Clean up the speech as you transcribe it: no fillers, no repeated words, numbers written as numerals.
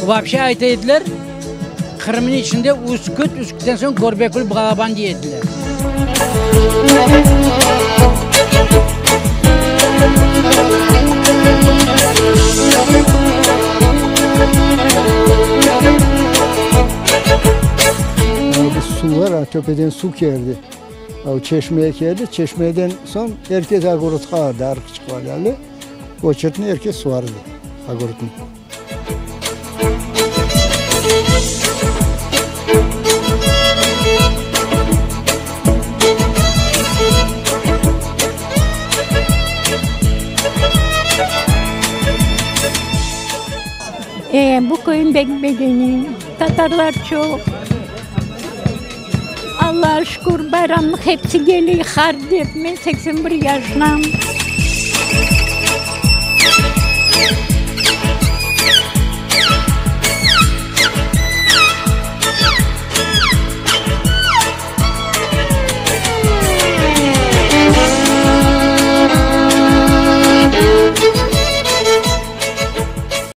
Vapşe ayta ediler, Qırımnıñ içinde Üsküt, Üskütten soñ Körbekül Balaban dey ediler. Suv bar, töpeden suv keldi. Çeşmeye keldi, çeşmeden soñ er kes ogorodqa bardı, arıq çıqıp Oçertni er kes suvardı, ogorodnı. E, bu köyün bek begenim. Tatarlar çoq. Allağa şükür, bayramlıq hepsi geliy, har dep. Men 81 yaşnam.